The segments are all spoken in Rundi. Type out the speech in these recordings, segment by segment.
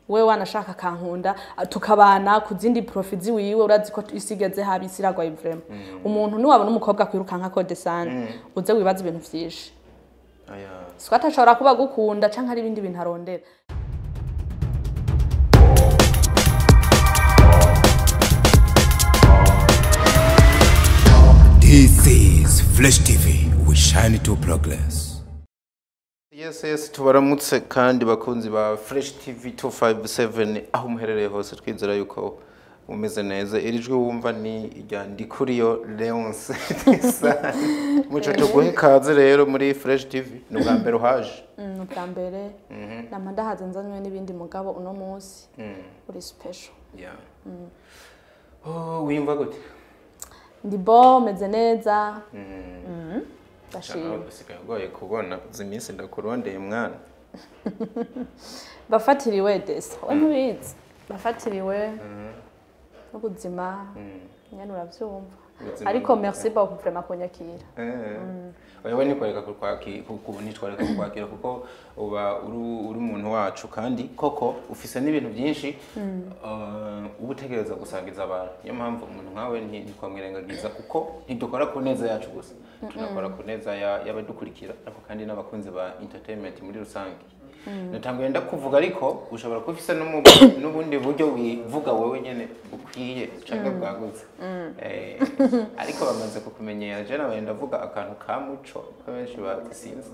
We wanashaka kankunda tukabana ku zindi profit ziwiwe, urazi ko isigeze habi isiragwaye vraiment. Umuntu niwabona umukobwa kwirukanka ko desane, uze wibaza ibintu vyinshi. Aya. Swat ashobora kuba gukunda canke ari ibindi bintu arondera. This is Flash TV. We shine to progress. Yes, tubaramutse kandi bakunzi ba Fresh TV 257 aho muherereye hose, twizera yuko mumeze neza. Iri jwi wumva ni irya Ndikuriyo Leonce. Muco tuguhe ikaze rero muri Fresh TV, ni ubwa mbere uhaje? Ni ubwa mbere. Nama ndahaze nzanywe n'ibindi, mugabo uno munsi uri special. Yeah. Oh, wiyumva gute? Ndi bo, meze neza. Ndashima. Usigaye ugoye kubona, uzi iminsi ndakurondeye mwana. Bafatiriwe desa, we ntubizi. Bafatiriwe n'ubuzima, nyene uravyumva. Ubuzima. Ariko merci beaucoup vraiment kunyakira. Oya, nikwereka nitwareka kukwakira kuko uba uri umuntu wacu, kandi koko ufise n'ibintu byinshi uba utegereza gusangiza abantu. Niyo mpamvu umuntu nkawe ntitwamwirengagiza, kuko ntidukora ku neza yacu gusa, tunakora ku neza y'abadukurikira, ariko kandi n'abakunzi ba entertainment muri rusange. Natanguye ndakuvuga, ariko ushobora kuba ufise n'ubundi buryo wivuga wowe nyene bukwiye canke bwagutse. Ariko bamaze kukumenyera, je nabaye ndavuga akantu ka Muco ko benshi bazi, sinzi.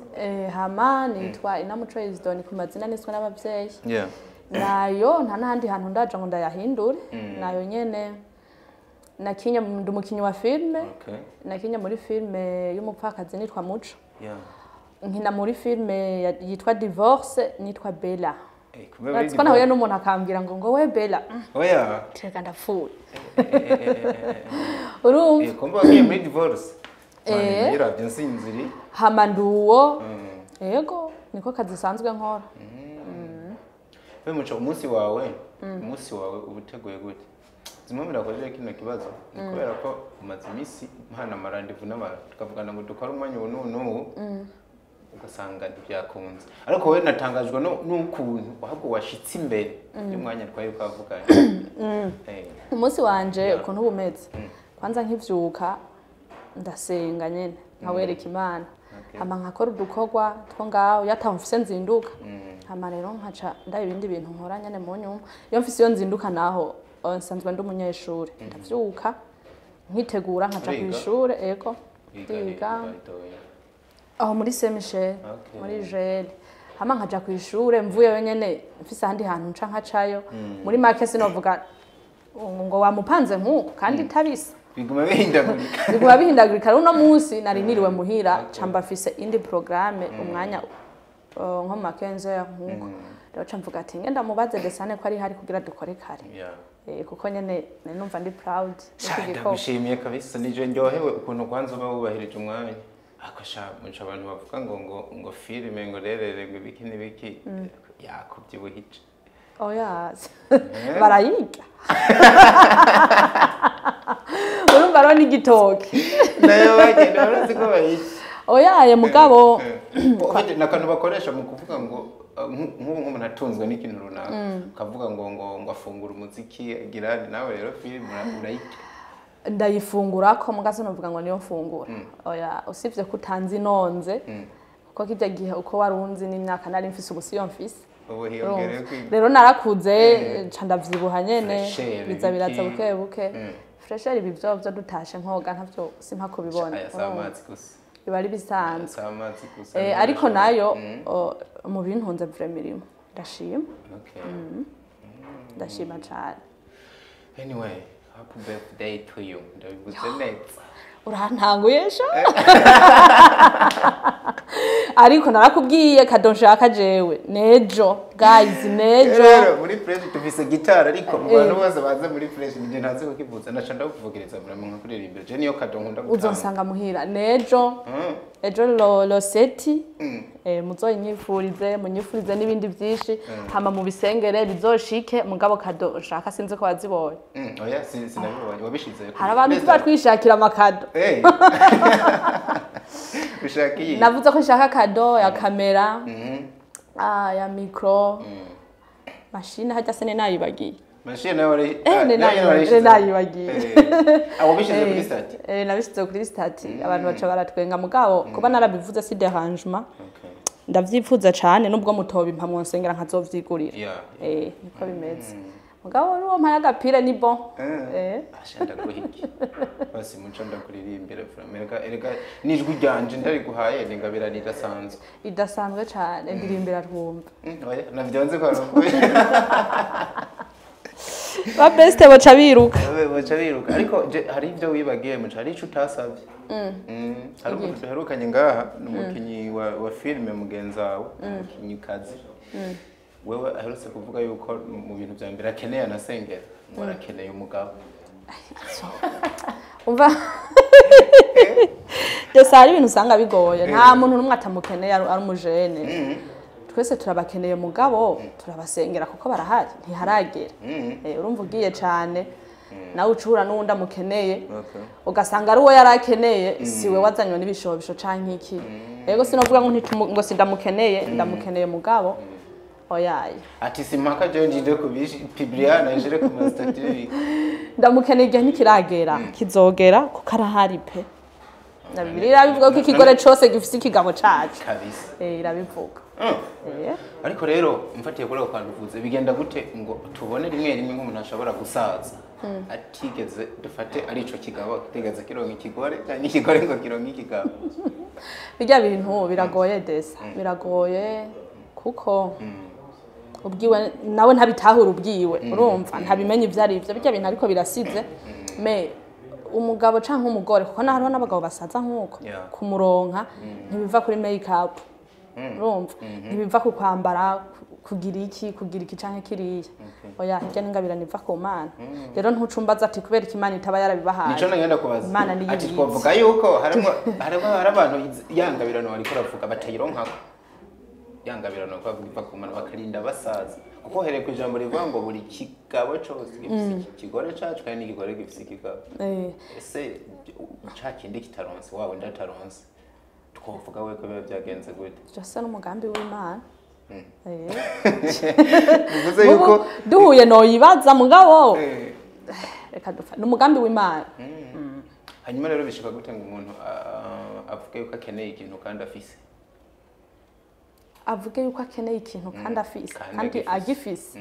Hama nitwa Inamuco Isidore ku mazina niswe n'abavyeyi. Nayo nta n'ahandi hantu ndaja ngo ndayahindure. Nayo nyene nakinye, ndi umukinyi wa filme. Nakinye muri filme y'umupfakazi nitwa Muco. Nkina muri filme yitwa Divorce nitwa Bella. Kumbe muri Urazi ko nahuye n'umuntu akambwira ngo we Bella. Oya. Reka ndapfuye. Urumva? Kumbe wagiye muri divorce. Eh. Yiravye nsinziri. Hama nduwo. Yego, niko kazi sanzwe nkora. We Muco, umunsi wawe uba uteguye gute? Zimwe murakojeje kino kibazo ni kubera ko umaze iminsi mpana ama rendez-vous n'abantu, tukavugana ngo dukore umwanya ubu n'ubu n'ubu, ugasanga ntibyakunze. Ariko wowe natangajwe n'ukuntu ahubwo washitse imbere y'umwanya twari twavuganye. Umunsi wanje ukuntu uba umeze, kwanza nkivyuka ndasenga nyene, nkawereka Imana. Hama nkakora udukorwa two ngaho yataho mfise nzinduka. Hama rero nkaca ndaba ibindi bintu nkora nyene mu nyuma. Iyo mfise iyo nzinduka naho, nsanzwe ndi umunyeshuri, ndavyuka nkitegura nkaca Uriga? kw'ishure. Ego. Wiga Ndiga he? aho muri Saint Michel, muri Jere. Hama nkaja kw'ishure, mvuyeyo nyene mfise ahandi hantu nca nkacayo. Muri make sinovuga ngo wamupanze nk'uko kandi itabisa. Biguma bihindagurika. Biguma bihindagurika. Rero uno munsi nari niriwe muhira, ca mba mfise indi programme umwanya nko mu ma 15 nk'uko. Rero ca mvuga ati ngenda mubaze Desane ko ari hari kugira dukore kare. Kuko nyene nari numva ndi proud y'iki gikorwa. Ndagushimiye kabisa, nije ndyohewe ukuntu kwanza uba wubahirije umwanya. Ako sha Muco, abantu bavuga ngo filime, ngo rerere, ngo ibiki n'ibiki, yakubyibuhije. Oya, barayiga. Urumva rero n'igitoki. Nayo bagenda barazi ko bayica. Oya, mugabo Ni akantu bakoresha mu kuvuga ngo nk'ubu nk'umuntu atunzwe n'ikintu runaka, ukavuga ngo afungura umuziki agira, nawe rero filime urayirya. Ndayifungura ko muga sinovuga ngo niyo mfungura. Oya, usibye ko utanzi nonze, kuko kijya gihe uko warunzi n'imyaka nari mfise ubu siyo mfise. Ubu hiyongereye kwiga. Rero narakuze, nca ndavyibuha nyene. Fraîcheur, biza biraza ibiki. buke buke. Fraîcheur, ibi vyo dutashe nkoga ntavyo simpa kubibona. Aya si amazi gusa. Biba ari bisanzwe. Si amazi gusa. Ariko nayo mu bintunze vraiment irimo, ndashima. Ndashima cane. Anyway, happy birthday to you, ndabivuze neza? Urantanguye sha, ariko narakubwiye cadeau nshaka jewe nejo, guys, nejo. Rero muri Fresh tufise gitari, ariko mu bantu bose baza muri Fresh nije ntazi kukivuza. Naca ndakuvugiriza vraiment nkakuririmbira. Je niyo cadeau nkunda gutanga. Uzonsanga muhira nejo. Ejo le 7, muzoyinyifurize, munyifurize n'ibindi byinshi, hama mu bisengere bizoshike. Mugabo cadeau nshaka sinzi ko wazibonye. Oya, sinabibonye. Wabishize Hari abantu tuba twishakira ama cadeaux. Ushaka iyi? Navuze ko nshaka cadeau ya kamera, ya micro. Mashine hajya se nayibagiye. Mashine nawe nayibagiye. Abo bishize kuri statut. Nabishize kuri statut abantu baca baratwenga mugabo kuba narabivuze si dérangement. Ndavyifuza cyane nubwo mutoba impamwe nsengera nkazovyigurira. Niko bimeze. Mugabo ruwo mpaye agapira ni bon. Asha ndaguhiki. Basi muco ndakuririmbira vraiment erega nijwi ryanje ndariguhaye ningabira ridasanzwe. Idasanzwe cyane ndirimbira twumva. Oya navyonze kwa rumwe. Ba best baca biruka. Baca biruka ariko hari ivyo wibagiye muco hari ico utasavye. Hari umuntu duherukanye ngaha n'umukinyi wa filme mugenzi wawe umukinyi kazi. Wewe aherutse kuvuga yuko mu bintu bya mbere akeneye anasengera ngo arakeneye umugabo. Umva Desa hari ibintu usanga bigoye nta muntu n'umwe atamukeneye ari umujene. Twese turabakeneye mugabo turabasengera kuko barahari ntiharagera. Urumva ugiye cyane nawe ucura n'undi amukeneye ugasanga ari uwo yarakeneye siwe wazanywe n'ibishobisho canke iki. Yego sinovuga ngo ngo sindamukeneye ndamukeneye mugabo. Oyaye. Ati simpaka je ndinde kubishi Bibliana njere ku mastatut. Ndamukeneye igihe ntikiragera kizogera kuko arahari pe. Na Bibiliya irabivuga ko ikigore cose gifise ikigabo cacu. Kabisa. Irabivuga. Ariko rero mfatiye kuri ako kantu uvuze bigenda gute ngo tubone rimwe rimwe nk'umuntu ashobora gusaza atigeze dufate ari ico kigabo kitigeze kironka ikigore cyangwa ikigore ngo kironke ikigabo. Bijya bintu biragoye desa biragoye kuko ubwiwe nawe ntabitahura ubwiwe urumva ntabimenye ivyo ari ivyo bijya bintu ariko birasize me umugabo canke umugore kuko hariho n'abagabo basaza nkuko kumuronka ntibiva kuri make up urumva ntibiva ku kwambara kugira iki canke kiriya oya hirya n'ingabira niva ku Mana rero ntucumbaza ati kubera iki Imana itaba yarabibahaye nico nagenda kubaza ati twavuga yuko harimo abantu yangabirano bariko ravuga batayironkako yangabirano ko bavuga ku Mana bakarinda basaza kuko hereye ku ijambo rivuga ngo buri kigabo cose gifise ikigore cacu kandi n'ikigore gifise ikigabo ese ca kindi kitaronse wawe ndataronse twovuga we ko biba byagenze gute byose n'umugambi w'Imana bivuze yuko duhuye noyibaza mugabo reka dupfa n'umugambi w'Imana. Hanyuma rero bishika gute ngo umuntu avuge yuko akeneye ikintu kandi afise avuge yuko akeneye ikintu kandi afise kandi agifise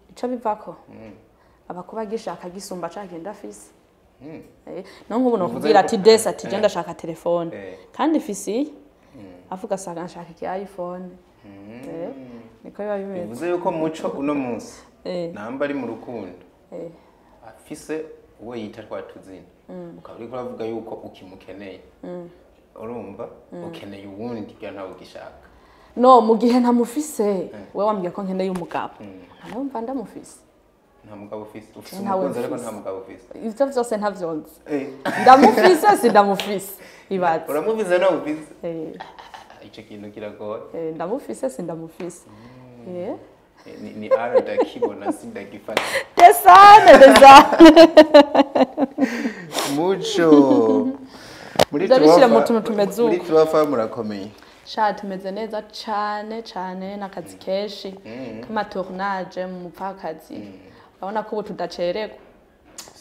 ico bivako abakuba gishaka gisumba cagenda afise. No nkubu no kubwira ati desa ati je ndashaka telefone kandi ifise avuga asanga nshaka iki iPhone. Niko biba bimeze. Bivuze yuko muco uno munsi namba ari mu rukundo afise uwo yita twatuzina ukaba uriko uravuga yuko ukimukeneye urumva ukeneye uwundi bya ntawe ugishaka. No mu gihe ntamufise wewe wambwiye ko nkeneye umugabo ntabwo ndamufise. Nta mugabo ufise ufise umukunzi ariko nta mugabo ufise ivyo vyose ntavyonze ndamufise sindamufise ibaze uramufise no ufise ico kintu kiragoye ndamufise sindamufise ni ara ndakibona sindagifata desane desane muco muri tuwafa mu tuntu tumeze uko muri tuwafa murakomeye sha tumeze neza cane cane n'akazi kenshi kama tournage mu mupfakazi urabona ko ubu tudacererwa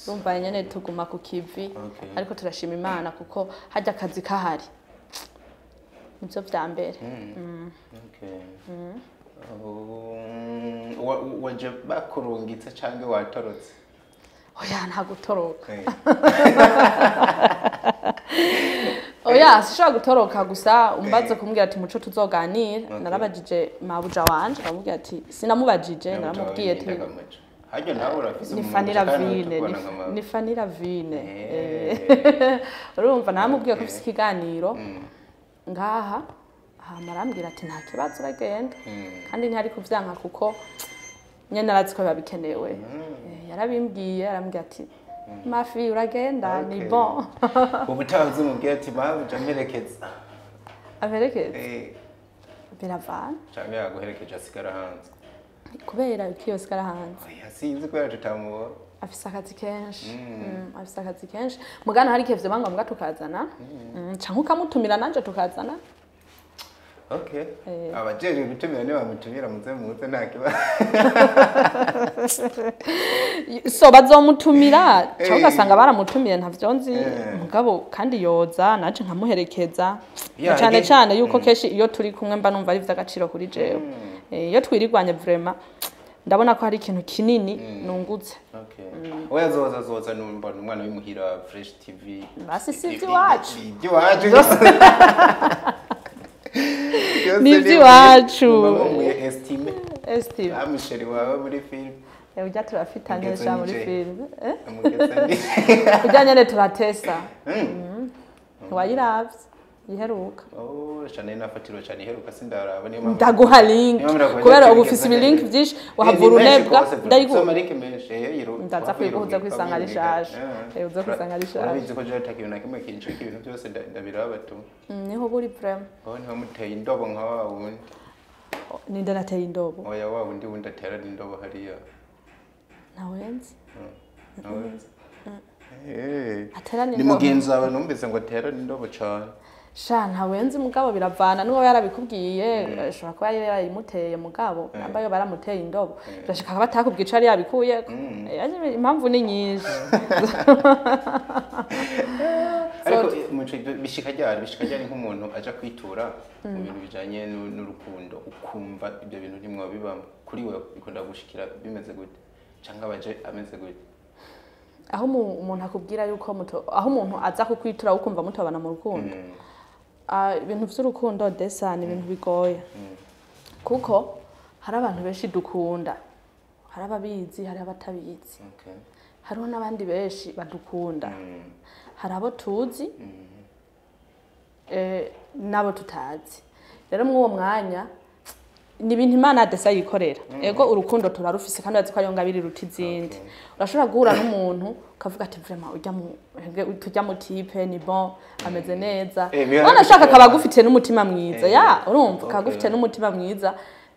urumva nyene tuguma ku kivi ariko turashima Imana kuko hajya akazi kahari nivyo vya mbere. Waje bakurungitse canke watorotse? Oya nta gutoroka. Oya sishobora gutoroka gusa umbaze kumbwira ati muco tuzoganira narabajije mabuja wanje ndamubwira ati sinamubajije naramubwiye ati hajya nawe urafise ni Fanny Lavine ni Fanny Lavine urumva naramubwiye ko ufise ikiganiro ngaha hama arambwira ati nta kibazo uragenda kandi ntihari kuvyanka kuko nyene arazi ko biba bikenewe yarabimbwiye arambwira ati mafi uragenda ni bon. Ubutaha umubwiye ati mabuja mperekeza aperekeza biravana canke yaguherekeje asigara hanze kubera ko asigara hanze oya sinzi kubera tutamubona afise akazi kenshi afise akazi kenshi mugana hari kevyo banga mbwa tukazana canke ukamutumira nanje tukazana. Okay. Abajeje gutumira ni bamutumira muze muze nta kibazo. So bazomutumira cyangwa ugasanga baramutumiye ntavyo nzi, mugabo kandi yoza naje nkamuherekeza. Cyane cyane yuko keshi iyo turi kumwe mba numva ari vy'agaciro kuri jewe. Iyo twirirwanye vraiment ndabona ko hari ikintu kinini nungutse. Okay. Oya zoza numva umwana w'imuhira Fresh TV. Basi si iby'iwacu. Iby'iwacu. Ni iby'iwacu. Estime. Estime. Amusheri wawe muri film. Ujya turafitanye sha muri film. Ujya nyene turatesa. Ntiwayiravye. Iheruka. Oh, cyane nafatiro cyane iheruka sindaraba niyo mpamvu. Ndaguha link. Kubera ubu ufise ibilink byinshi wahavura unebwa ndayiguha. Link menshi ndaza kwiguhuza kwisanga rishaje. Uza kwisanga rishaje. Urabizi ko je takiyo na kimwe kinshika ibintu byose ndabiraba tu. Niho buri prem. Oh, niho muteye indobo nka wa wundi. Ninde nateye indobo? Oya wa wundi wundi atera indobo hariya. Nawenzi. Nawenzi. Ni mugenzi wawe numvise ngo atera indobo cyane. Sha ntawenzi mugabo biravana nuwo yarabikubwiye ashobora kuba yarayimuteye mugabo nambayo baramuteye indobo birashika batakubwiye ico yari yabikuye impamvu ni nyinshi. Ariko bishika ryari nk'umuntu aja kwitura mu bintu bijanye n'urukundo ukumva ibyo bintu ntimwabibamo kuri we bikunda gushikira bimeze gute canke abaje ameze gute? Aho umuntu akubwira yuko aho umuntu aza kukwitura ukumva mutobana mu rukundo. Ibintu vy'urukundo desa ni ibintu bigoye. Kuko hari abantu benshi dukunda. Hari ababizi, hari abatabizi. Okay. Hariho n'abandi benshi badukunda. Hari abo tuzi n'abo tutazi. Rero mw'uwo mwanya ni ibintu Imana desa yikorera. Ego urukundo turarufise kandi bazi ko ariyo ngabiri ruta izindi. Urashobora guhura n'umuntu ukavuga ati vraiment ujya mu tujya mu type ni bon ameze neza. Wanashaka akaba agufitiye n'umutima mwiza. Ya urumva akagufitiye n'umutima mwiza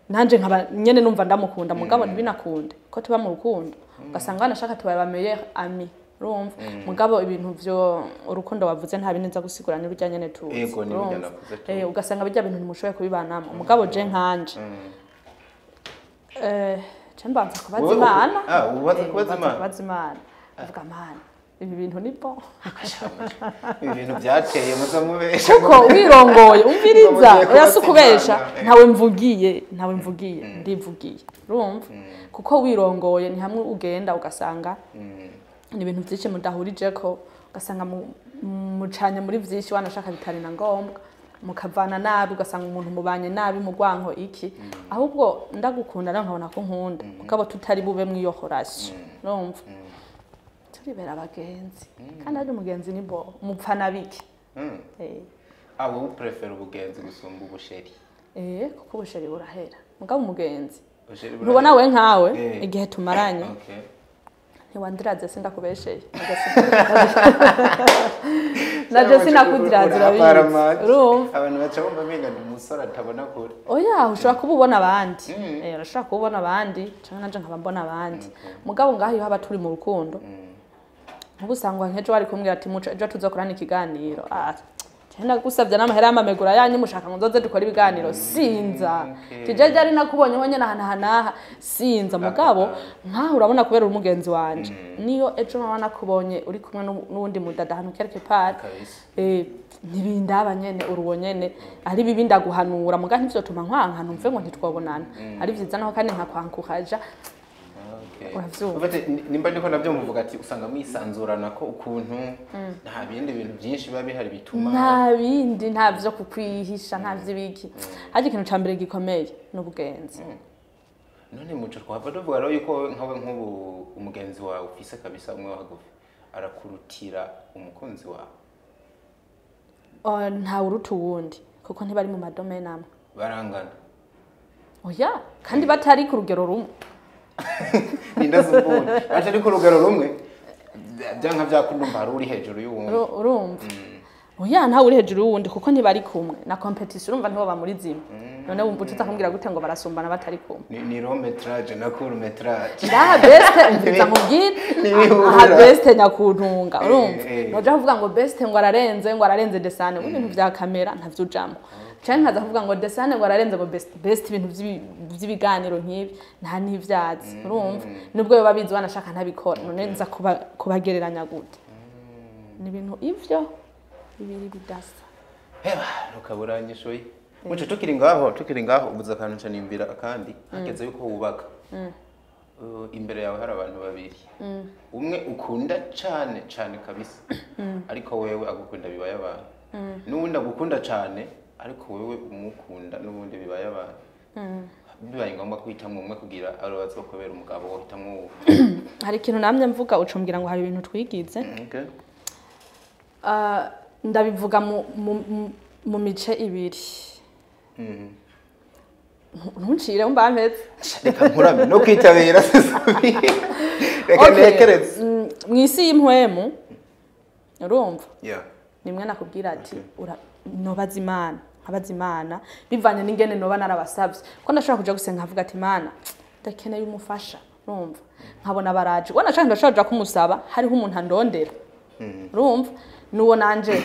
nanje nkaba nyene numva ndamukunda mugabo ntibinakunde ko tuba mu rukundo ugasanga wanashaka tubaye ba meilleur ami. Urumva mugabo ibintu vyo urukundo bavuze nta bineza gusigura n'urujya nyene tuzi. Ego ni bijya navuze tu. Ugasanga bijya bintu ntimushoboye kubibanamo mugabo je nkanje. Je mbanza kubaza Imana. Ubaza kubaza Imana. Kubaza Imana. Uvuga Imana ibi bintu ni bon. Ibi bintu byateye muza mubesha. Kuko wirongoye umviriza oya sukubesha ntawe mvugiye ndivugiye. Urumva kuko wirongoye ni hamwe ugenda ugasanga ni ibintu byinshi mudahurije ko ugasanga mucanye muri byinshi wanashaka bitari na ngombwa mukavana nabi ugasanga umuntu mubanye nabi mu rwanko iki ahubwo ndagukunda nawe nkabona ko nkunda mugabo tutari bube mwiyo relation. Urumva turibera abagenzi kandi ari umugenzi ni bo mupfana biki. Abo uprefera ubugenzi gusumba ubusheri? Kuko ubusheri burahera mugabo umugenzi ntubona we nkawe igihe tumaranye. Ntiwandiraze sindakubesheye. Naje sinakudiraze urabizi. Urumva abantu baca bumva menga ndi umusore atabona kure. Oya ushobora kuba ubona abandi. Urashobora kuba ubona abandi canke nanje nkaba mbona abandi. Mugabo ngaho iyo haba turi mu rukundo. Nk'ubusangwa nkejo wari kumbwira ati muco ejo tuzokorana ikiganiro. Cyenda gusabye n'amahera y'amamegura yanyu mushaka ngo nzoze dukora ibiganiro sinza. Tije ryari nakubonye ho nyene ahana sinza mugabo nkaho urabona kubera umugenzi wanje. Niyo ejo mama nakubonye uri kumwe n'uwundi mudada hano quelque part. Ntibindaba nyene uruwo nyene ari bibi ndaguhanura muga ntivyotuma nkwanka numve ngo ntitwobonana. Ari vyiza naho kandi nkakwankukaja. Ufate nimba ndiko navyo muvuga ati usanga mwisanzurana ko ukuntu nta bindi bintu byinshi biba bihari bituma nta bindi nta vyo kukwihisha nta vy'ibiki. Haje ikintu ca mbere gikomeye n'ubugenzi. None muco twava tuvuga rero yuko nkawe nk'ubu umugenzi wawe ufise kabisa umwe wahagufi arakurutira umukunzi wawe? Nta uruta uwundi kuko ntibari mu madomene amwe. Barangana. Oya kandi batari ku rugero rumwe. Nindazumbura baje ari ku rugero rumwe byanka byakundumva hari uri hejuru y'uwundi. Urumva Oya, ntawe uri hejuru y'uwundi, kuko ntibari kumwe na competition. Urumva ntibo muri zimwe. None wumva ucuza kumbwira gute ngo barasumbana batari kumwe? Ni long métrage na court métrage. Ndaha beste, umviriza nkubwire. Ntibihura. Aha beste nyakuntunga, urumva, noja kuvuga ngo beste ngo ararenze, ngo ararenze desane mu bintu vya kamera, ntavyo ujamwo, canke nkaza kuvuga ngo desane ngo ararenze, ngo best best ibintu vy'ibiganiro nk'ibi nta n'ivyazi. Urumva, nubwo yoba abizi, wanashaka ntabikora. None nza kubagereranya gute? Ni ibintu ivyo bibiri bidasa. Heba, rukaburanyishoye. Muco, tukiri ngaho ubuze akantu nca nimbira akandi. Hageze yuko wubaka, imbere yawe hari abantu babiri, umwe ukunda cane cane kabisa, ariko wewe agukunda bibaye abantu, n'uwundi agukunda cane, ariko wewe umukunda n'ubundi bibaye abantu. Bibaye ngombwa guhitamwo umwe kugira arobaze kubera umugabo, wohitamwo uwo? Hari ikintu namye mvuga, ucumbwira ngo hari ibintu twigize. Okay. Ah, ndabivuga mu mice ibiri. Ntuncire mba mpeze. Reka nkurame no kwitabira sisubiye, reka Okay. ntekereze. Mw'isi y'impwemu, urumva, Yeah. nimwe nakubwira ati nobaza Imana, nkabaza Imana bivanye n'ingene noba narabasavye, ko ndashobora kuja gusenga nkavuga ati: "Imana, ndakeneye umufasha." Urumva, nkabona baraje, wanashaka ndashobora kuja kumusaba, hariho umuntu andondera. Urumva, nuwo nanje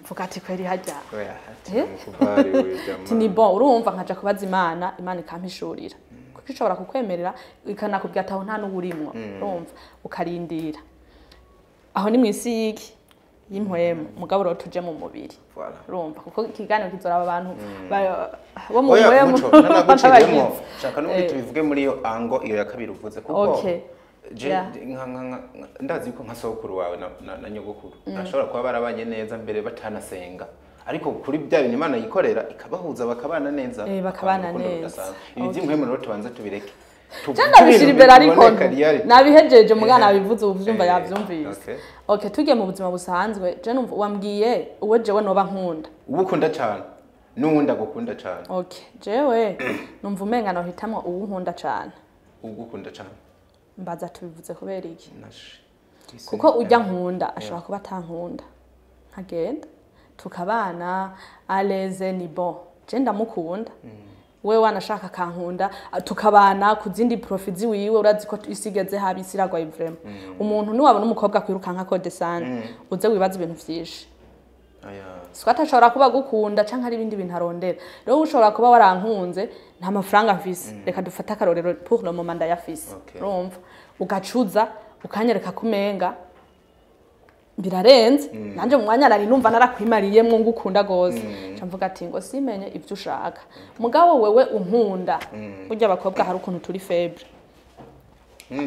mvuga ati kweri harya Oya, Eh? mukubari we jamaa. Ati ni bon. Urumva, nkaja kubaza Imana, Imana ikampishurira, kuko ishobora kukwemerera ikanakubwira ati aho nta n'uwurimwo. Urumva, ukarindira. Aho ni mw'isi y'iki y'impwemu. Mugabo rero tuje mu mubiri. Voilà. Urumva, kuko ikiganiro kizoraba abantu bo mu Oya, mpwemu Muco, nanaguciriyemo. n'abagizi. Shaka n'ubundi tubivuge muri iyo ango, iyo ya kabiri uvuze, kuko Okay. je Yeah. ndazi yuko nka sokuru wawe na nyogokuru bashobora kuba barabanye neza mbere batanasenga, ariko kuri bya bintu Imana yikorera ikabahuza bakabana neza. Bakabana urukundo neza. rudasanzwe. Ibi by'impwemu rero tubanze tubireke. Je ndabishira imbere, ariko biboneka reality. nabihejeje mugana, nabivuze, ubu vyumva, yavyumvise. Okay. Okay, tugiye mu buzima busanzwe, je numva wambwiye uwo jewe noba nkunda. Uba ukunda cyane n'uwundi agukunda cyane. Okay, jewe numva umenga nohitamwo uwo nkunda cane. Ugukunda cyane. Mbaza tubivuze kubera iki? Nash. Kuko ujya nkunda ashobora kuba atankunda, nkagenda tukabana à l'aise, ni bon, je ndamukunda, we wanashaka akankunda, tukabana ku zindi profit ziwiwe. Urazi ko isi igeze habi, isi iragwaye vraiment. Umuntu niwabona umukobwa akwirukanka ko desane, uze wibaza ibintu vyinshi. Aya. Siko atashobora kuba agukunda canke hari ibindi bintu arondera. Rero ushobora kuba warankunze nta mafaranga mfise, reka dufate akarorero, pour le moment ndayafise. Okay. Urumva, ugacuza ukanyereka kumenga birarenze, nanje mu mwanya nari numva narakwimariyemwo ngukunda gose, nca mvuga ati ngo simenye ivyo ushaka. Mugabo wewe unkunda, burya abakobwa hari ukuntu turi faible,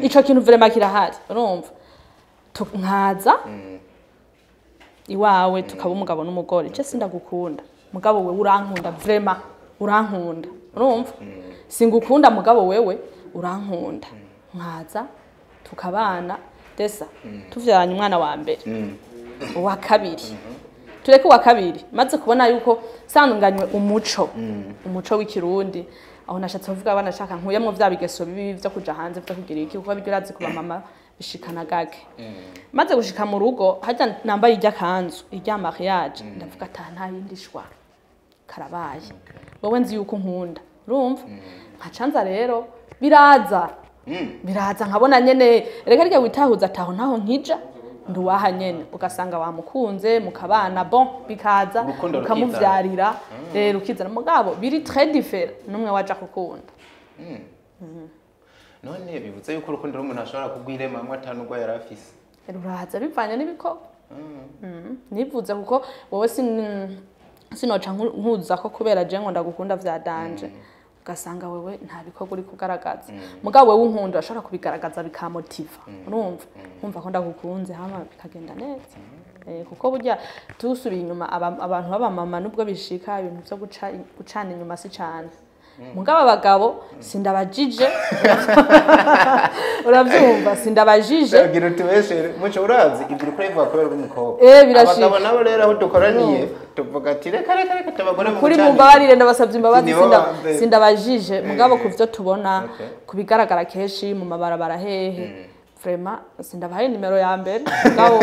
ico kintu vraiment kirahari. Urumva, nkaza iwawe tukaba umugabo n'umugore, je sindagukunda, mugabo wewe urankunda, vraiment urankunda. Urumva, singukunda, mugabo wewe urankunda, nkaza tukabana desa, tuvyaranye umwana wa mbere, uwa kabiri, tureke uwa kabiri, maze kubona yuko sanganywe umuco w'ikirundi. Aho nashatse kuvuga, banashaka nkuyemo vya bigeso bibi vyo kuja hanze, vyo kugira iki, kuko bijya urazi kuba mama bishikana gake. Maze gushika mu rugo harya nambaye irya kanzu, irya mariage, ndavuga ata nta yindi shwa, karabaye, wowe nzi yuko nkunda. Urumva, nkacanza rero biraza, biraza, nkabona nyene reka rya witahuza ataho ntaho nkija nduwaha nyene, ugasanga wamukunze, mukabana, bon, bikaza. Urukundo rukizana. Ukamuvyarira rero, ukizana, mugabo biri très différent n'umwe waja kukunda. None bivuze yuko urukundo rw'umuntu ashobora kugwiremamwo atanubwo yari afise? Ruraza bivanye n'ibikorwa. Nivuze kuko wowe sinoca nkuza ko kubera je ngo ndagukunda vya danger, ugasanga wewe nta bikorwa uri kugaragaza. Mugabo wewe unkunda urashobora kubigaragaza, bikamotiva. Urumva, nkumva ko ndagukunze, hama bikagenda neza. Kuko burya tusubiye inyuma, abantu b'abamama nubwo bishika ibintu vyo gucana inyuma si cane, mugabo abagabo sindabajije, uravyumva, sindabajije. Gira utubeshere, Muco. Urazi ibyo uriko urabivuga kubera uri umukobwa. Birashika. Abagabo nabo rero aho dukoraniye tuvuga ati reka reka reka, abagore mu Kuri gucanira. mumbabarire, ndabasabye imbabazi. Nibo ba mbere. Sindabajije, mugabo ku byo tubona, Okay. ku bigaragara kenshi mu mabarabara hehe. Vraiment sindabahaye nimero ya mbere ngabo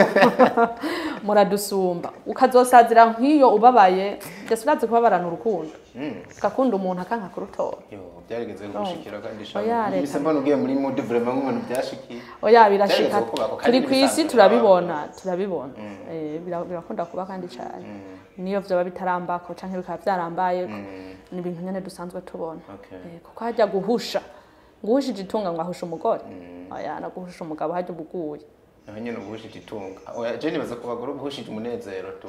muradusumba. Ukazosazira nk'iyo ubabaye, ndetse urazi kubabarana urukundo. Ugakunda umuntu akanka kurutora. Yo, byarigeze gushikira kandi Oya, shaka. reka. Mise mbona ugiye muri mood vraiment nk'umuntu byashikiye. Oya, birashika. Byarigeze kubako, kandi Turi ku isi n'ibisanzwe. Turabibona, turabibona. Birakunda kuba kandi cyane. Niyo vyoba bitarambako canke bikaba vyarambayeko, ni ibintu nyene dusanzwe tubona. Kuko hajya guhusha, nguhushije itunga ngo ahushe umugore, oya, no guhusha umugabo hajya ubuguye. Naho nyene ubuhushije itunga. Oya, je nibaza ko bagore ubuhushije umunezero tu.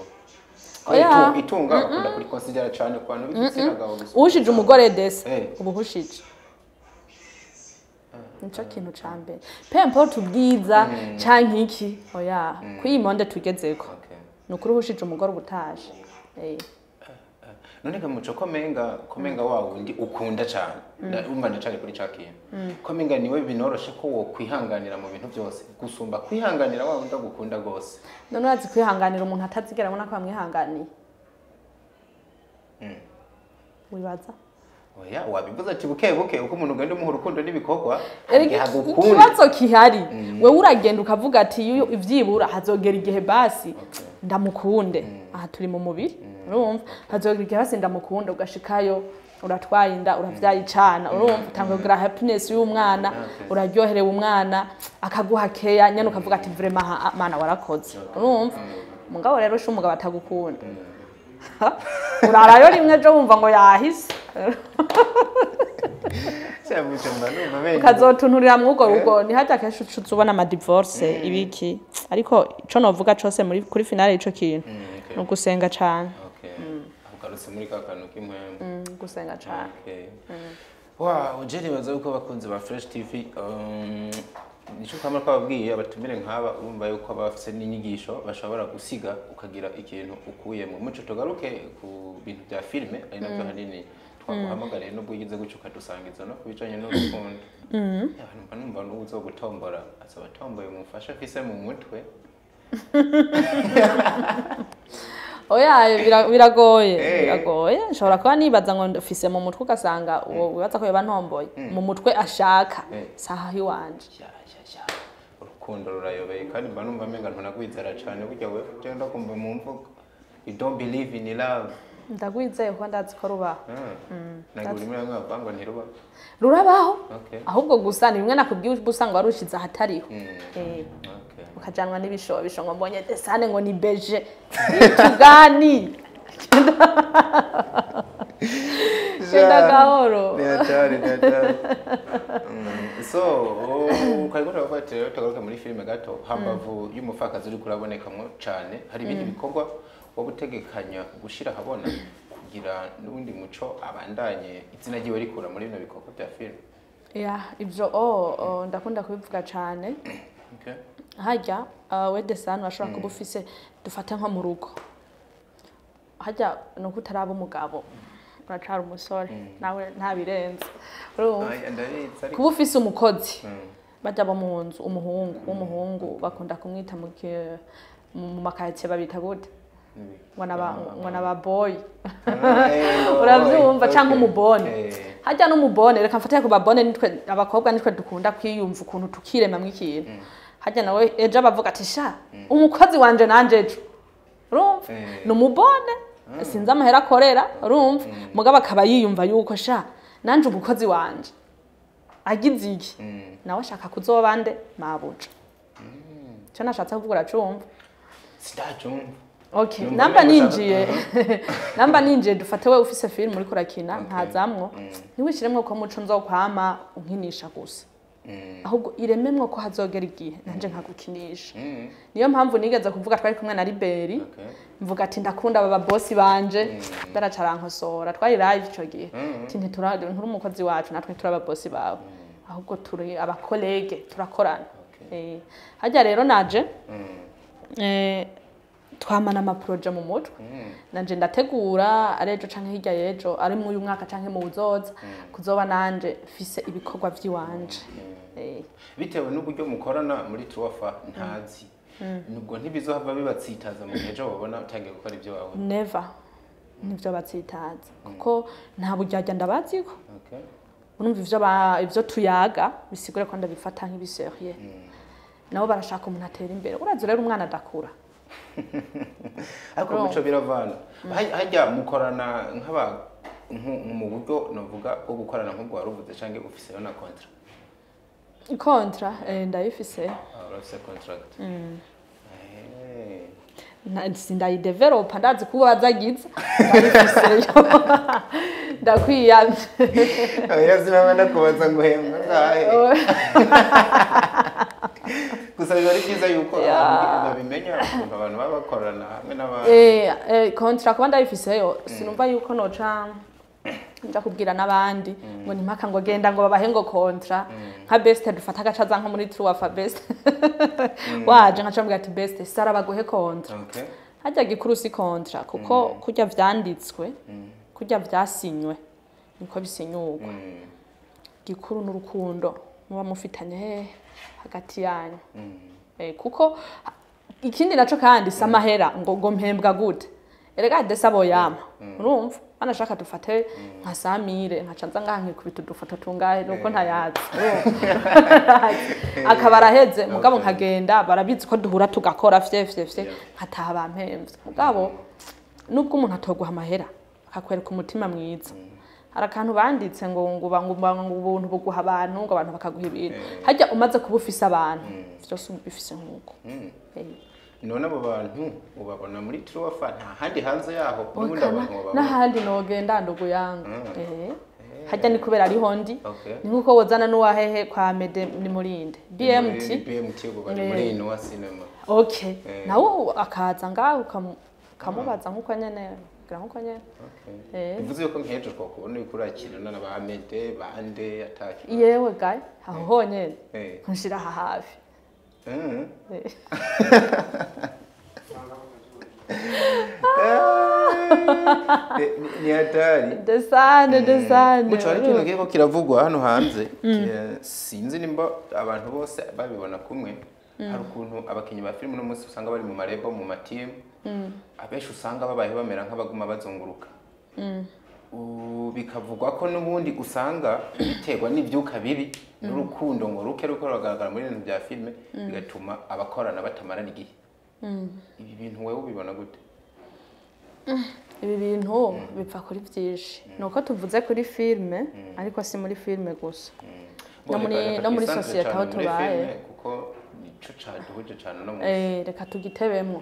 Oya. Itunga bakunda kuri considera cyane ku bantu b'igitsina gabo gusa. Uhushije umugore dese ubuhushije nico kintu ca mbere, peu importe ubwiza canke iki. Oya, kuri iyi monde tugezeko, ni ukuri uhushije umugore ubutaje. None ga muco, komenga wa wundi ukunda cyane, umva ndacari kuri ca kintu, komenga niwe binoroshe ko wo kwihanganira mu bintu byose gusumba kwihanganira wa wundi agukunda gose? None urazi kwihanganira umuntu atazigera abona ko bamwihanganiye? Wibaza? Oya, wabivuze ati buke buke uko umuntu ugenda umuha urukundo n'ibikorwa Erega agukunda. ikibazo kihari, wewe uragenda ukavuga ati iyo ivyibura hazogera igihe basi ndamukunde. Aha turi mu mubiri, urumva, hazogera igihe basi ndamukunde. Ugashikayo uratwaye inda, uravyaye icana, urumva utanga kugira happiness y'umwana, uraryoherewe, umwana akaguha keya nyene, ukavuga ati vraiment aha, mana warakoze, urumva. Mugabo rero usha umugabo atagukunda, urarayo rimwe ejo wumva ngo yahise. Muco, mba numva menye. Ukazotunturira mw'urwo rugo. Ntihajya kenshi uca ubona amadivorce ibiki, ariko ico novuga cose muri kuri finale y'ico kintu ni ugusenga cane. Okay. Ugarutse muri ka kantu k'impwemu. Gusenga cane. Okay. Wow, je nibaza yuko abakunzi ba Fresh TV, nico kamara kwababwiye abatumire nk'aba, urumva yuko baba bafise n'inyigisho bashobora gusiga ukagira ikintu ukuyemo. Muco, tugaruke ku bintu bya filime, ari nabyo hanini twaguhamagariye, nubwo ugize gutyo ukadusangiza no ku bijanye n'urukundo. Ya, numva n'ubu uzogutombora azoba atomboye umufasha afise mu mutwe. Oya, biragoye. Biragoye. Nshobora kuba nibaza ngo mfise mu mutwe, ugasanga uwo wibaza ko yoba ntomboye mu mutwe ashaka saha iwanje. Ya, ya, ya. Urukundo rurayobeye kandi mba numva menga ntunagwizera cane burya wewe, je ndakumva mu mvugo. You don't believe in love. Ndagwizeye kuko ndazi ko rubaho. Ntabwo urimo uravuga ngo ntiruba. Rurabaho. Ahubwo gusa ni bimwe nakubwiye, uba usanga warushize ahatariho. Ukajanwa n'ibishobisho ngo mbonye desane ngo ni beje tugani, genda gahoro. Ni hatari, ni hatari. So, ukariko uravuga ati rero tugaruke muri filime gato, hambavu y'umupfakazi uriko urabonekamwo cane, hari ibindi bikorwa woba utegekanya gushira ahabona kugira n'ubundi muco abandanye izina ryiwe rikura muri bino bikorwa bya filime? Ya, ivyo oh, ndakunda kubivuga cane. Harya we desane urashobora kuba ufise, dufate nko mu rugo, harya ni uko utaraba umugabo, uracari umusore nawe ntabirenze, urumva? Aya, ndabizi ariko Kuba ufise umukozi, bajya bo mu nzu, umuhungu w'umuhungu bakunda kumwita mu makaritsiye babita gute? Ngo naba boy, uravyumva, canke umubone. Harya n'umubone, reka mfatire ku babone, nitwe abakobwa nitwe dukunda kwiyumva ukuntu tukiremamwo ikintu. Harya nawe ejo abavuga ati sha umukozi wanje nanje ejo, urumva, ni umubone, sinzi amahera akorera, urumva, mugabo akaba yiyumva yuko sha nanje umukozi wanje agize iki, nawe ashaka kuzoba nde? Mabuja. Icyo nashatse kuvuga uracumva? Sindacumva. Okay, Numva namba umengo ninjiye, namba ninjiye, dufate we ufise film uriko urakina, nkazamwo, ntiwishiremwo ko muco nzokwama unkinisha gusa, ahubwo irememwo ko hazogera igihe nanje nkagukinisha. Niyo mpamvu nigeze kuvuga, twari kumwe na Liberi, mvuga ati ndakunda aba babosi banje, baraca twari live ico gihe, ati ntitura nturi umukozi wacu, natwe turi ababosi bawe, ahubwo turi abacollègue, turakorana. Harya rero naje twamana amaprojet mu mutwe, nanje ndategura ari ejo canke hirya y'ejo, ari mu uyu mwaka canke mu wuzoza, kuzoba nanje mfise ibikorwa vy'iwanje. Bitewe n'uburyo mukorana muri Truwafa ntazi, nubwo ntibizohava bibatsitaza mu gihe ejo babona utangiye gukora ibyo wawe? Never, nivyo batsitaza kuko nta buryarya ndabaziko. Urumva, ivyo tuyaga bisigure ko ndabifata nk'ibisérieux. Nabo barashaka umuntu atera imbere. Urazi rero umwana adakura. Ariko muco biravana. Hajya mukorana nk'aba mu buryo novuga bwo gukorana nk'ubwo waruvuze canke ufiseyo na contrat? Contrat ndayifise. Urafise contract. Sindayidevelopa ndazi kuba bazagiza ndayifiseyo. Ndakwiyamye. Oya sinaba ndakubaza ngo hembwa ngahe. Gusa biba ari byiza yuko abantu babimenya ukuntu abantu baba bakorana hamwe n'abandi. Contrat kuba ndayifiseyo sinumva yuko noca nja kubwira n'abandi ngo nimpaka ngo genda ngo babahe ngo contrat nka best dufata agacaza nko muri True of Best. Waje nkaca mbwira ati best sara baguhe contrat. Hajya gikuru si contrat kuko kurya vyanditswe kurya vyasinywe niko bisinyurwa. Gikuru n'urukundo muba mufitanye hehe hagati yanyu. Kuko ikindi naco kandi samahera ngo mpembwa gute. Erega desabo yama. Urumva anashaka dufate nka Samire nkaca nza ngaha nkikubita udufoto tungahe nuko ntayazi. Akaba araheze mugabo nkagenda barabizi ko duhura tugakora fye fye fye nkataha bampemvye. Mugabo nubwo umuntu atoguha amahera akakwereka umutima mwiza. Hari akantu banditse ngo ngo ubuntu buguha abantu ngo abantu bakaguha ibintu. Hajya umaze kuba ufise abantu vyose ubifise nkuko. None abo bantu ubabona muri True Offer nta handi hanze yaho n'ubundi abantu babona n'ahandi nogenda nduguyanga. Hajya ni kubera ari hondi ni nkuko wozana n'uwahehe kwa Mede ni murinde BMT BMT ubu bari muri Inua Cinema. Okay nawe akaza ngaho ukamubaza nkuko nyene kugira nkuko nyene. Bivuze yuko nkejo twakubona yuko urakina na ba Mede bande ataki. Yewe gaye aho honyene nshira aha hafi. Ni hatari. Desane desane. Muco hari ikintu kiriko kiravugwa hano hanze. Sinzi nimba abantu bose babibona kumwe. Hari ukuntu abakinyi ba filime no munsi usanga bari mu marebo mu matimu. Abenshi usanga babaye bamera nk'abaguma bazunguruka. Bikavugwa ko n'ubundi usanga biterwa n'ivyuka bibi n'urukundo ngo ruke ruko rugaragara muri ibintu bya filime bigatuma abakorana batamarana igihe. Ibi bintu wewe ubibona gute? Ibi bintu bipfa kuri byinshi. Nuko tuvuze kuri filime ariko si muri filime gusa. No muri societe aho tubaye kuko nico caduhuje cyane no mu reka tugitebemo.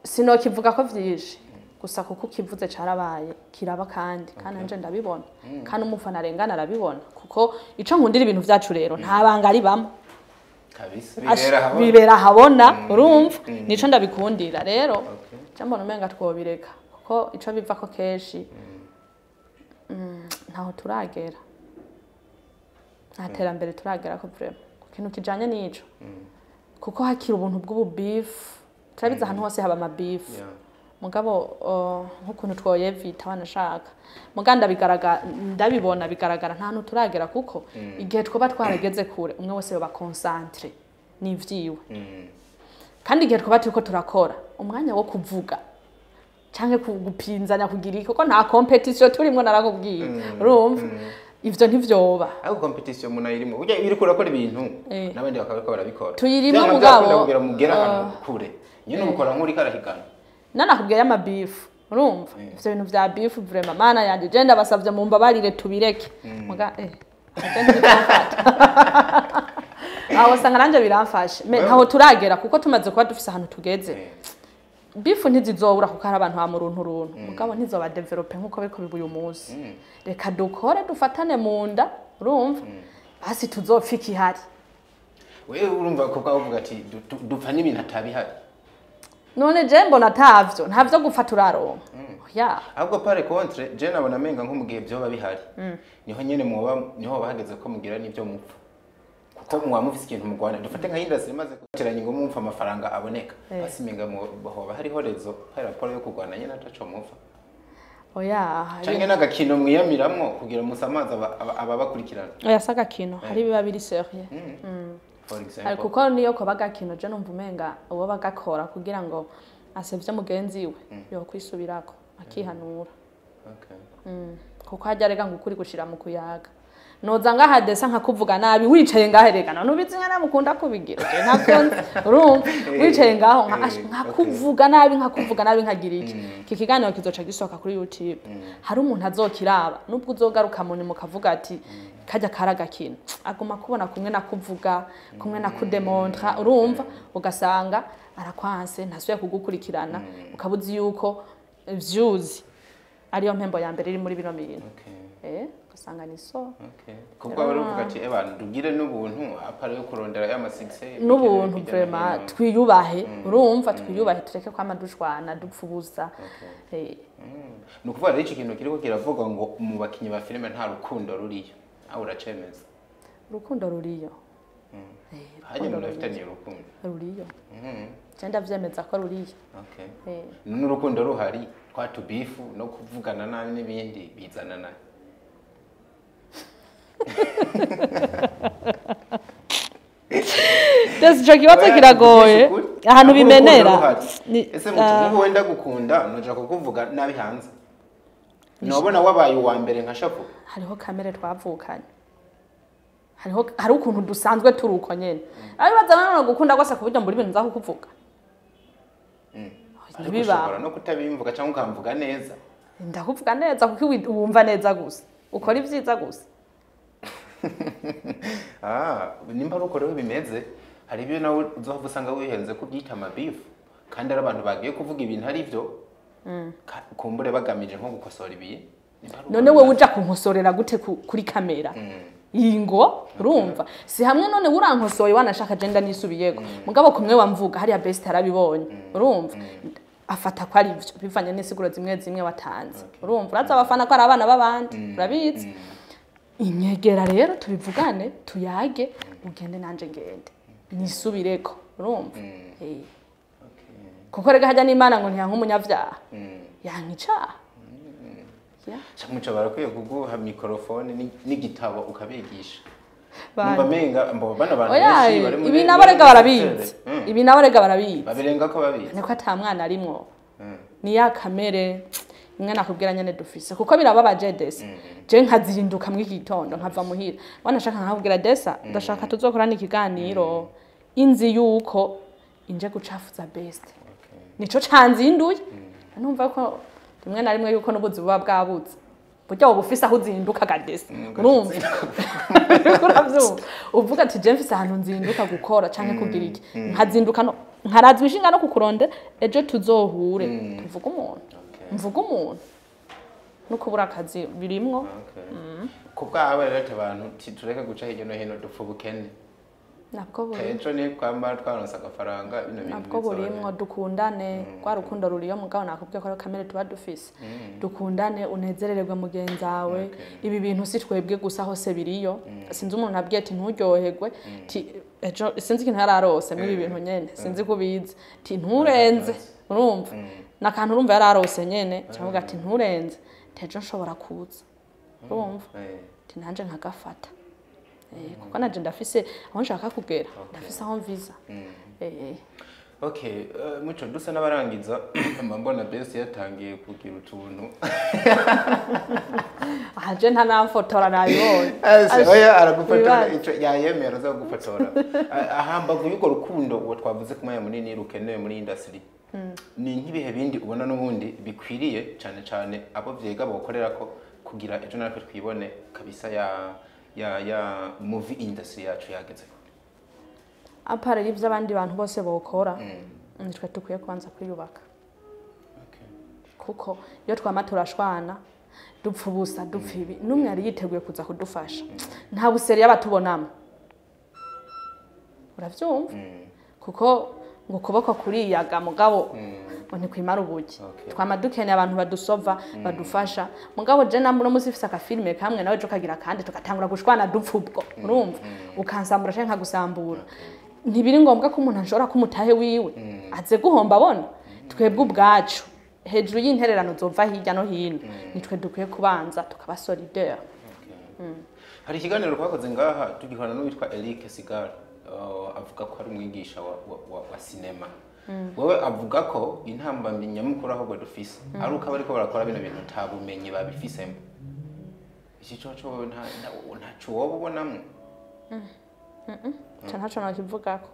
Sinokivuga ko vyinshi gusa kuko kivuze carabaye kiraba kandi kandi nje ndabibona kandi umufana arengana arabibona kuko ico nkundira ibintu vyacu rero nta banga ribamo kabisa bibera habona urumva nico ndabikundira rero cyambona umenga twobireka kuko ico biva ko keshi ntaho turagera nta terambere turagera ko vraiment ku kintu kijanye nico kuko hakira ubuntu bw'ubu beef turabiza ahantu hose haba ama beef. Mugabo nkukuntu twoyevita banashaka muganda bigaragara ndabibona bigaragara nta hantu turagera kuko igihe twoba twarageze kure umwe wese yoba concentre n'ivyiwe. Kandi igihe twoba turiko turakora umwanya wo kuvuga canke gupinzanya kugira iki kuko nta competition turimo narakubwiye urumva ivyo ntivyoba. Ariko competition munayirimo burya iri kurakora ibintu n'abandi bakabiko barabikora tuyirimo mugabo kugira mugera ahantu kure nyine ubukora nk'uri karahigana. Nanakubwiye ama beef urumva ivyo bintu vya beef vraiment mana yanje je ndabasavye mu mbabarire tubireke muga aho sanga nanje biramfashe ntaho turagera kuko tumaze kuba dufise ahantu tugeze. Beef ntizizobura kuko hari abantu ba muruntu runtu mugabo ntizoba developer nkuko biriko biba uyu munsi. Reka dukore dufatane mu nda urumva basi tuzopfika ihari. Wewe urumva ko uvuga ati dupfa n'ibintu atabihari. None je mbona tavyo ntavyo gupfa turaronka. Ya. Ahubwo par contre je nabona menga nko mugihe byo bihari. Niho nyene muba niho bahageze ko mugira nivyo mupfa. Kuko muwa mufise ikintu mugwana dufate nka industry imaze guteranya ngo mumfa amafaranga aboneka. Basi menga hoba hariho rezo par rapport yo kugwana nyene ataco mupfa. Oya. Canke n'agakino mwiyamiramwo kugira musamaza ababakurikirana. Oya sagakino hari biba biri sérieux. For example. Kuko niyo ko bagakino je numva umenga uwo bagakora kugira ngo asevye mugenzi we yo kwisubirako akihanura. Okay. Kuko hajya rega ngo ukuri gushira mu kuyaga. Noza ngaha desa nkakuvuga nabi wicaye ngahe reka nubizi nkana mukunda kubigira je ntakonze urumva wicaye ngaho nkakuvuga nabi nkagira iki iki kiganiro kizoca gisohoka kuri YouTube hari umuntu azokiraba nubwo uzogaruka mu nyuma ukavuga ati kajya karagakina aguma kubona kumwe nakuvuga kumwe nakudemontra urumva ugasanga arakwanse ntasuye kugukurikirana ukabuzi yuko views ariyo mpembo ya mbere iri muri bino bintu. Ugasanga ni so. Kubwo baruvuga ati abantu dugire n'ubuntu apara yo kurondera ya success n'ubuntu vraiment twiyubahe urumva twiyubahe tureke kwama dushwana dupfubuza. Ni ukuvuga rero iki kintu kiriko kiravuga ngo mu bakinyi ba filime nta rukundo ruriyo aho uracemeza urukundo ruriyo. Hajye murafitanye urukundo ruriyo. Je ndavyemeza ko ruriyo. None urukundo ruhari kwa tubifu no kuvugana nabi n'ibindi bizana nabi. Desi kibazo kiragoye ahantu bimenera. Ese mutu wenda gukunda noja kukuvuga nabi hanze nobona wabaye uwa mbere nka shapu hariho kamere twavukanye hariho hari ukuntu dusanzwe turuko nyene abibaza none gukunda gwasa kuburyo mburi ibintu nza kukuvuga. Ntibiba no kutabimvuga cyangwa ukamvuga neza ndakuvuga neza kuko wumva neza gusa ukora ivyiza gusa. Nimba ruko rero bimeze hari ibyo nawe uzohava usanga wihenze kubyita amabifu kandi ari abantu bagiye kuvuga ibintu ari byo kumbure bagamije nko gukosora ibintu. None wewe uja kunkosorera gute kuri kamera ingo urumva si hamwe none urankosoye wanashaka agenda nisubiyeko mugabo kumwe wamvuga hariya best arabibonye urumva afata ko ari byo bivanye n'isiguro zimwe zimwe watanze urumva uraza abafana ko ari abana b'abandi urabizi inyegera rero tubivugane tuyage ugende nanje ngende nisubireko urumva. Kuko rega hajya n'Imana ngo ntiyanka umunyavyaha yanka icaha. Muco barakwiye kuguha microphone n'igitabo ukabigisha. Numva menga mbo bana bantu benshi bari muri ibi nabo rega barabizi ibi nabo rega barabizi babirenga ko babizi niko ata mwana arimwo ni ya kamere imwe nakubwira nyene dufise kuko birababaje desa je nkazinduka mu gitondo nkava muhira wanashaka nkakubwira desa ndashaka tuzokorana ikiganiro inzi yuko inje gucafuza best nico canzinduye numva ko rimwe na rimwe yuko n'ubuzi buba bwabutse burya ubu ufise aho uzinduka gadesa urumva uravyumva uvuga ati je mfise ahantu nzinduka gukora canke kugira iki nkazinduka no nkarazwa ishinga no kukurondera ejo tuzohure tuvuga umuntu mvuga umuntu no kubura akazi birimwo. Kubwa rero abantu tureke guca hirya no hino dupfa ubukene nabwo burimwo ejo ni kwamba twaronse agafaranga bino bintu nabwo burimwo dukundane kwa rukundo ruriyo mugabo nakubwiye ko kamere tuba dufise dukundane unezerererwe mugenzawe ibi bintu si twebwe gusa hose biriyo sinzi umuntu abwiye ati nturyoherwe ejo sinzi ikintu yararose muri ibi bintu nyene sinzi kubizi ati nturenze urumva nakantu urumva yararose nyene cyavuga ati nturenze tejo nshobora kuza urumva ati nanje nkagafata kuko nanje ndafise aho nshaka kugera ndafise aho mviza. Muco dusa n'abarangiza mbona best yatangiye kugira utuntu aje nta namfotora nabibonye oya aragufotora ico yayemera aza kugufotora ahambavu y'uko rukundo uwo twavuze kumaya munini rukenewe muri industry ni nk'ibihe bindi ubona n'ubundi bikwiriye cyane cyane abo vyega bokorera ko kugira ejo natwe twibone kabisa ya movie industry yacu yageze. Apara y'ivyo abandi bantu bose bokora nitwe tukwiye kubanza kwiyubaka. Kuko iyo twama turashwana dupfa ubusa dupfa ibi n'umwe yari yiteguye kuza kudufasha nta buseri y'abatubonamo uravyumva kuko ngo kuboko kuriyaga mugabo ngo ntikwimara ubuki twama dukeneye abantu badusova badufasha mugabo je namwe no musi ufise akafilme kamwe nawe jo kagira kandi tugatangura gushwana dupfa ubwo urumva ukansambura canke nkagusambura ntibiri ngombwa ko umuntu ashobora kumutahe wiwe aze guhomba abona twebwe ubwacu hejuru y'intererano zova hirya no hino nitwe dukwiye kubanza tukaba solidaire. Hari ikiganiro twakoze ngaha tugihana n'uwitwa Eric Sigar avuga ko ari umwigisha wa sinema. Wewe avuga ko intambamyi nyamukuru ahubwo dufise ari uko bariko barakora bino bintu nta bumenyi babifisemo. Iki coco ntaco woba ubonamwo? Ca ntaco nokivugako.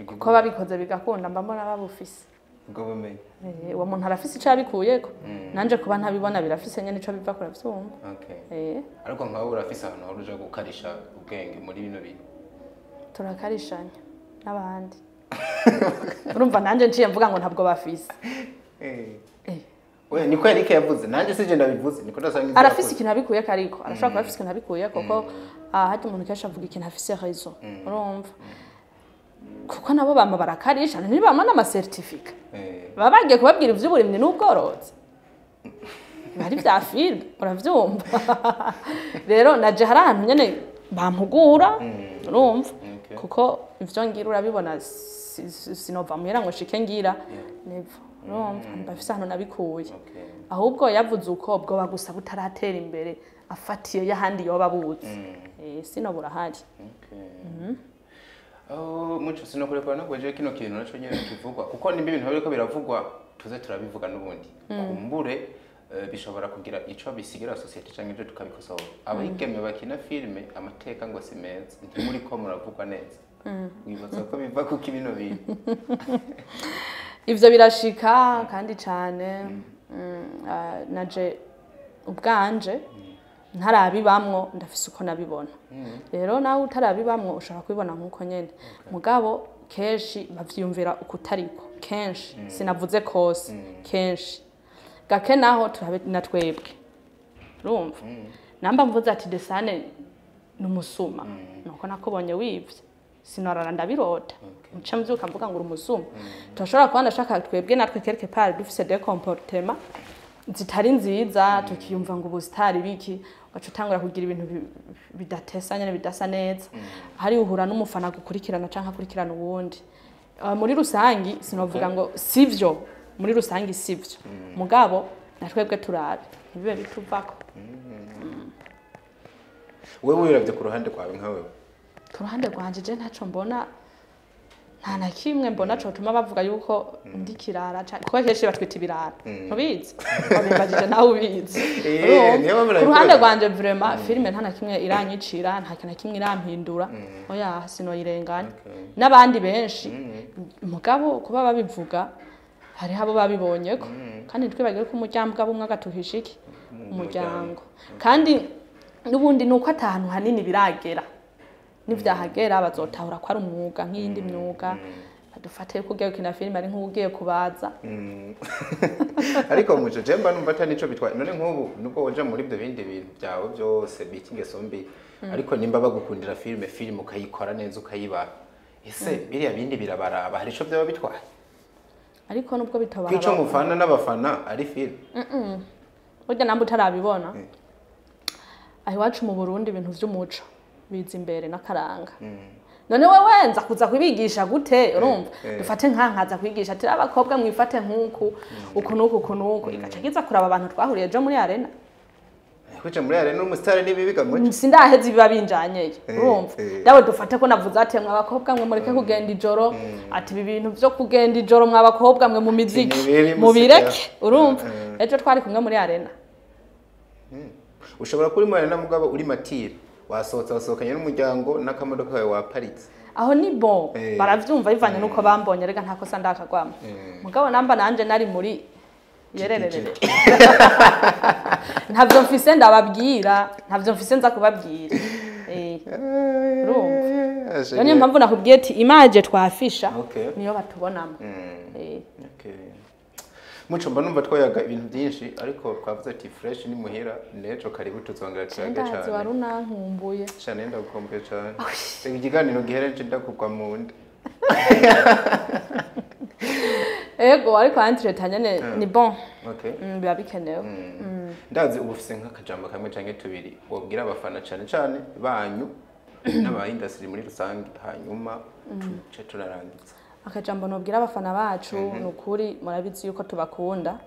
Kuko babikoze bigakunda, mba mbona babufise. Ubwo bumenyi. Uwo muntu arafise ico yabikuyeko. Nanje kuba ntabibona birafise nyene ico biva kuravyumva. Okay. Ariko nkawe urafise ahantu hora uja gukarisha ubwenge muri bino bintu? Turakarishanya n'abandi. Urumva nanje nciye mvuga ngo ntabwo bafise. Oya, niko Eric yavuze, nanje sije ndabivuze, niko ndasanga arafise ikintu abikuyeko, ariko arashobora kuba afise ikintu abikuyeko, kuko hajya umuntu kenshi avuga ikintu afise raison. Urumva? Kuko nabo bama barakarisha, ntibama n'amasertifika. Baba bagiye kubabwira ivy'uburimyi n'ubworozi. Bari vya film, uravyumva. Rero naje hari ahantu nyene bampugura, urumva? Kuko ivyo ngira urabibona, sinova muhira ngo nshike ngira. Never. Urumva? Mbafise ahantu nabikuye. Ahubwo yavuze uko bwoba gusa butaratera imbere, afatiye y'ahandi yoba abuzi. Sino burahari. Muco sinokurekura no kweje kino kintu naco nyene kivugwa, kuko nimba ibintu biriko biravugwa tuze turabivuga n'ubundi. Kumbure bishobora kugira ico bisigira societe canke ibyo tukabikosora. Abigeme bakina filme amateka ngo si meza, ntimuri ko muravugwa neza. Wibaza ko biva kuko ibino bintu ivyo birashika kandi cane. Naje ubwanje ntarabibamwo, ndafise uko nabibona. Rero nawe utarabibamwo ushobora kubibona nkuko nyene. Mugabo kenshi bavyiyumvira ukutariko, kenshi sinavuze kose, kenshi gake naho turabe na twebwe. Urumva? Namba mvuze ati Desane numusuma, nuko nakubonye wivye, sinorara ndabirota. Muca mvyuka mvuga ngo uri umusuma. Turashobora kuba ndashaka twebwe natwe quelque part dufise des comportements zitari nziza, tukiyumva ngo ubusitari biki, ugaca utangura kugira ibintu bidatesa nyene, bidasa neza. Hari uhura n'umufana gukurikirana canke akurikirana uwundi. Muri rusangi sinovuga ngo sivyo, muri rusangi sivyo. Mugabo na twebwe turabe ntibibe bituvako. Wewe wiravye ku ruhande rwawe nka wewe? Ku ruhande rwanje je ntaco mbona, nta na kimwe mbona cotuma bavuga yuko ndi kirara, kuko kenshi batwita ibirara. Ntubizi? Babimbajije nawe ubizi. Ku ruhande rwanje vraiment filime nta na kimwe iranyicira, nta kintu na kimwe irampindura. Oya, sinoyirenganya. N'abandi benshi mugabo kuba babivuga hariho abo babibonyeko. Kandi ntitwibagire ko umuryango bumwe agatuhisha iki? Umuryango. Kandi n'ubundi nuko atahantu hanini biragera. Nivyahagera bazotahura ko ari umwuga nk'iyindi myuga. Badufate ko ugiye gukina filime ari nk'ugiye kubaza. Ariko muco je mba numva atari nico bitwaye. None nk'ubu nubwo woja muri ibyo bindi bintu byawe byose bita ingeso mbi, ariko nimba bagukundira filime, filime ukayikora neza ukayibaha, ese biriya bindi birabaraba, hari ico byaba bitwaye? Ariko nubwo bitabaraba, kwico mufana n'abafana ari filime. Burya namba utarabibona, aho iwacu mu Burundi ibintu vy'umuco biza imbere n'akaranga. None wewe nza kuza kubigisha gute? Urumva? Dufate nkankaza kwigisha ati abakobwa mwifate nkuku uku nuku uku nuku, igaca kiza kuraba abantu twahuriye ejo muri arena. Kuca muri arena umusitari n'ibibiga muco. Sindaheze biba binjanyeyo. Urumva? Dawe dufate ko navuze ati mwa bakobwa mwe mureke kugenda ijoro, ati ibi bintu vyo kugenda ijoro mwa bakobwa mwe mu miziki mubireke. Urumva? Ejo twari kumwe muri arena. Ushobora kuri muri arena mugabo uri matire, wasohotse wasohokanye n'umuryango n'akamodoka kawe waparitse. Aho ni bon, baravyumva bivanye nuko bambonye, rega nta kosa ndakagwamo. Mugabo namba nanje nari muri yerererere. Ntavyo mfise ndababwira, ntavyo mfise nza kubabwira. Urumva? Niyo mpamvu nakubwiye ati image twafisha niyo batubonamo. Muco mba numva twayaga ibintu byinshi, ariko twavuze ati fresh ni muhira nejo karibu tuzongera tuyage cyane. Ndazi wari unankumbuye. Cyane ndagukumbuye cyane. Ikiganiro gihereje ndakugwa mu nda. Ego, ariko entre nyene ni bon. Biba bikenewe. Ndazi ubu ufise nk'akajambo kamwe canke tubiri wobwira abafana cyane cyane banyu n'aba industry muri rusange, hanyuma tuce turarangiza. Akajambo nobwira abafana bacu nukuri murabizi yuko tubakunda.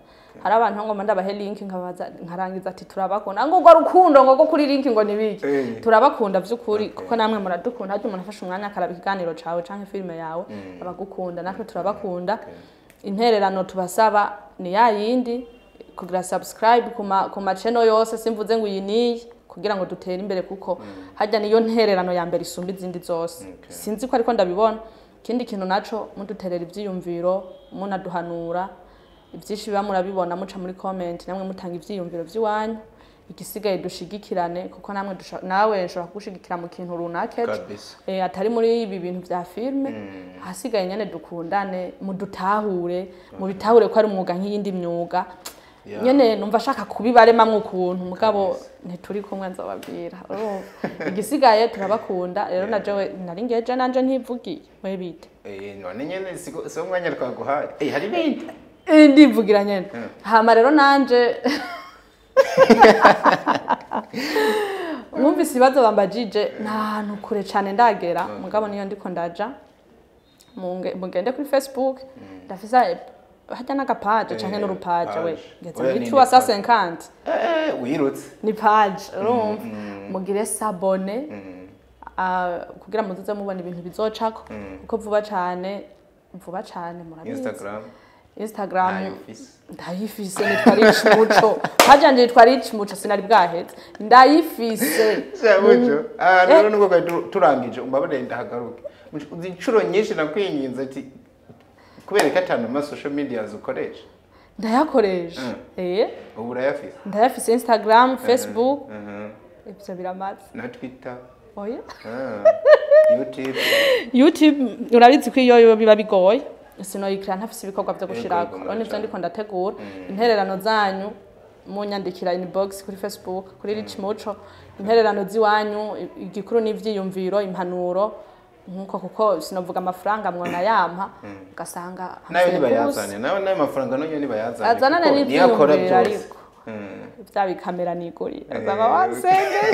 Hari abantu ngo ndabahe link nkabaza nkarangiza ati turabakunda, ngo urwo rukundo ngo kuri link ngo nibiki. Turabakunda vy'ukuri kuko namwe muradukunda. Hadi umuntu afashe umwanya akaraba ikiganiro cawe canke filme yawe abagukunda, natwe turabakunda. Intererano tubasaba ni ya yindi, Kugira subscribe ku ma channel yose, simvuze ngo iyi niyi, kugira ngo dutere imbere, kuko hajya niyo ntererano ya mbere isumba izindi zose. Sinzi ko ariko ndabibona. Ikindi kintu naco, muduterera ivyiyumviro, munaduhanura ivyinshi biba murabibona, muca muri comment namwe mutanga ivyiyumviro vy'iwanyu. Igisigaye dushigikirane, kuko namwe nawe nshobora kugushigikira mu kintu runaka ejo. Atari muri ibi bintu vya filme. Ahasigaye nyene dukundane, mudutahure, mubitahure ko ari umwuga nk'iyindi myuga. Nyene numva ashaka kubibaremamwo ukuntu, mugabo ntituri kumwe, nzobabwira. Urumva, igisigaye turabakunda rero. Na jewe nari ngeje nanje ntivugiye, mwe bite? None nyene siko si umwanya twaguhaye. Hari ibindi. Ndivugira nyene. Hama rero nanje mwumvise ibibazo bambajije, nta hantu kure cane ndagera, mugabo niyo ndiko ndaja. Mugende kuri Facebook, ndafise hajya n'agapaje canke n'urupaje we. Page. Ngeze Oya, muri ni 350. Wirutse. Ni page, urumva, mugire s'abonner kugira muzoze mubona ibintu bizocako, kuko vuba cane, vuba cane, murabizi. Instagram. Instagram. Ntayo ufise. Ndayifise, nitwa Rich Muco. Page yanje yitwa Rich Muco, sinari bwaheze, ndayifise. Muco, rero nubwo twari turangije, umbabarire ndahagaruke. Muco, uzi inshuro nyinshi nakwinginze ati kubera ko atanu ama social media ukoresha. Ndayakoresha. Ubu urayafise? Ndayafise, Instagram, Facebook, ivyo biramaze. Na Twitter? Oya. YouTube? YouTube urabizi ko iyo biba bigoye, sinoyikira ntafise ibikorwa vyo gushirako. Yego, Rero nivyo cane. ndiko ndategura. Intererano zanyu munyandikira inbox kuri Facebook, kuri Rich Muco, intererano ziwanyu, igikuru n'ivyiyumviro, impanuro nkuko, kuko sinovuga amafaranga mwona yampa ugasanga Nayo hamfeye nibayazane, nayo mafaranga nayo nibayazane. Azanane Kuko niyo akora n'ivyiyumviro. byose. Ariko vya bikamera nigurira, azaba wansengeye.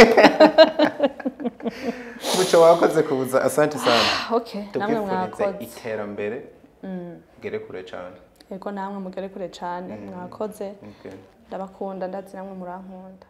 Muco, wakoze kuza, asante sana. Okay, namwe Tukwifurize mwakoze. iterambere, gere kure cyane. Yego, namwe mugere kure cane, mwakoze. Okay. Ndabakunda, ndazi namwe murankunda.